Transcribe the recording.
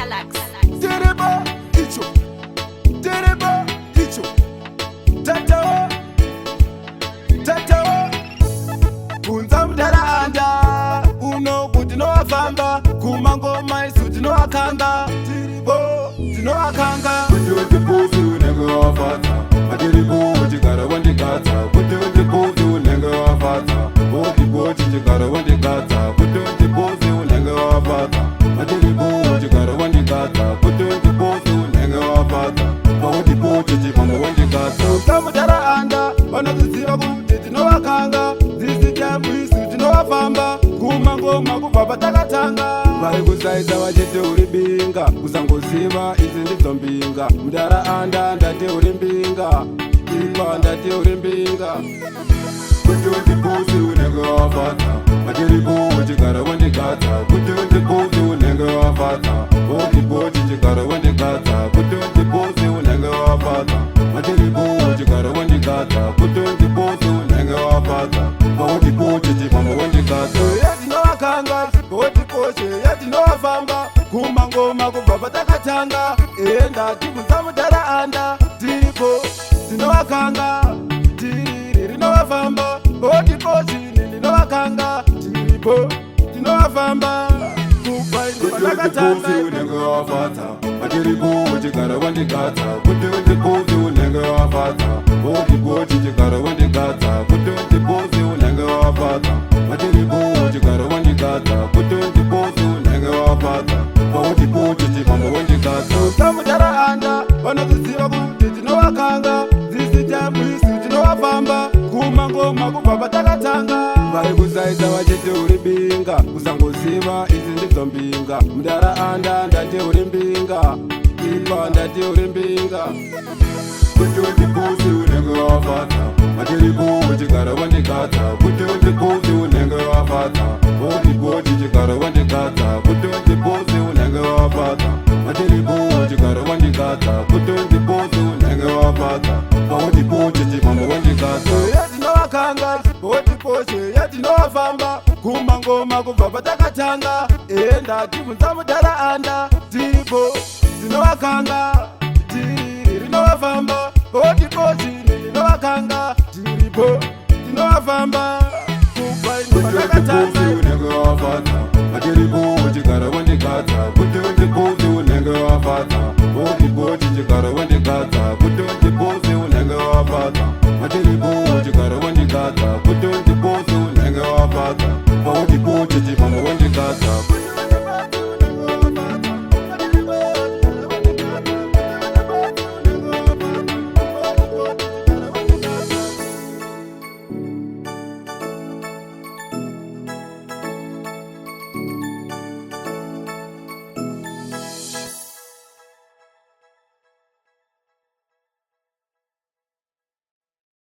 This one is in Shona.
Salax. Tiribo icho, tiribo icho, tatawo, tatawo. Kunza mutaranda uno kuti tinovafamba kumangoma, isu tinovakanga, tiribo tinovakanga. Kuti undipuzi unenge wafadza, matiripo uchigara wandigadza. Kuti undipuzi unenge wafadza, wotipoti chigara wandigadza. Kuti undipuzi unenge wafadza, matiripo uchigara wandigadza. Kuti undipuzi unenge wafadza, pautipoti chimambo wandigadza. Samutaraanda vanoziziva kuti tinovakanga, dzisitembu isu tinovafamba kumangoma kubva patakatanga. Vari kusaisa vachiti uri binga, kusangoziva idzi ndidzo mbinga. Mudaraanda ndati uri mbinga, ipa ndati uri mbinga. Kuti undipuzi unenge wafadza, matiripo uchigara wandigadza. Kuti undipuzi unenge wafadza, wotipoti chigara wandigadza. Kuti undipuzi unenge wafadza, matiripo uchigara wandigadza. Kuti undipuzi unenge wafadza, pautipoti chimambo wandigadza. Yatinovakanga otikoshe, yatinovafamba kumangoma kubva patakatanga. Enda tibvunza mudharaanda, tiripo tinovakanga, tiriri rinovafamba otikoshi, ndinovakanga, tiripo tinovafamba kubva Kuti patakatanga. undipuzi unenge wafadza, matiripo uchigara wandigadza. Kuti undipuzi unenge wafadza, wotipoti chigara wandigadza. Kuti undipuzi unenge wafadza, matiripo uchigara wandigadza. Kuti undipuzi unenge wafadza, pautipoti chimambo wandigadza. Samudharaanda vanoziziva kuti tinovakanga, dzisitembu isu tinovafamba kumangoma kubva patakatanga. Vari kusaisa vachiti uri binga, kusangoziva idzi ndidzo mbinga. Mudaraanda ndati uri mbinga, ipa ndati uri mbinga. Kuti undipuzi unenge wafadza, matiripo uchigara wandigadza. Kuti undipuzi unenge wafadza, wotipoti chigara wandigadza. Kuti undipuzi unenge wafadza, matiripo uchigara wandigadza. Kuti undipuzi unenge wafadza, pautipoti chimambo wandigadza. Yatinovakanga otikoshe, yatinovafamba kumangoma kubva patakatanga. Enda tibvunza mudharaanda, tiripo tinovakanga, tiriri rinovafamba otikoshi, ndinovakanga, tiripo tinovafamba kubva Kuti undipuzi patakatanga. unenge wafadza, matiripo uchigara wandigadza.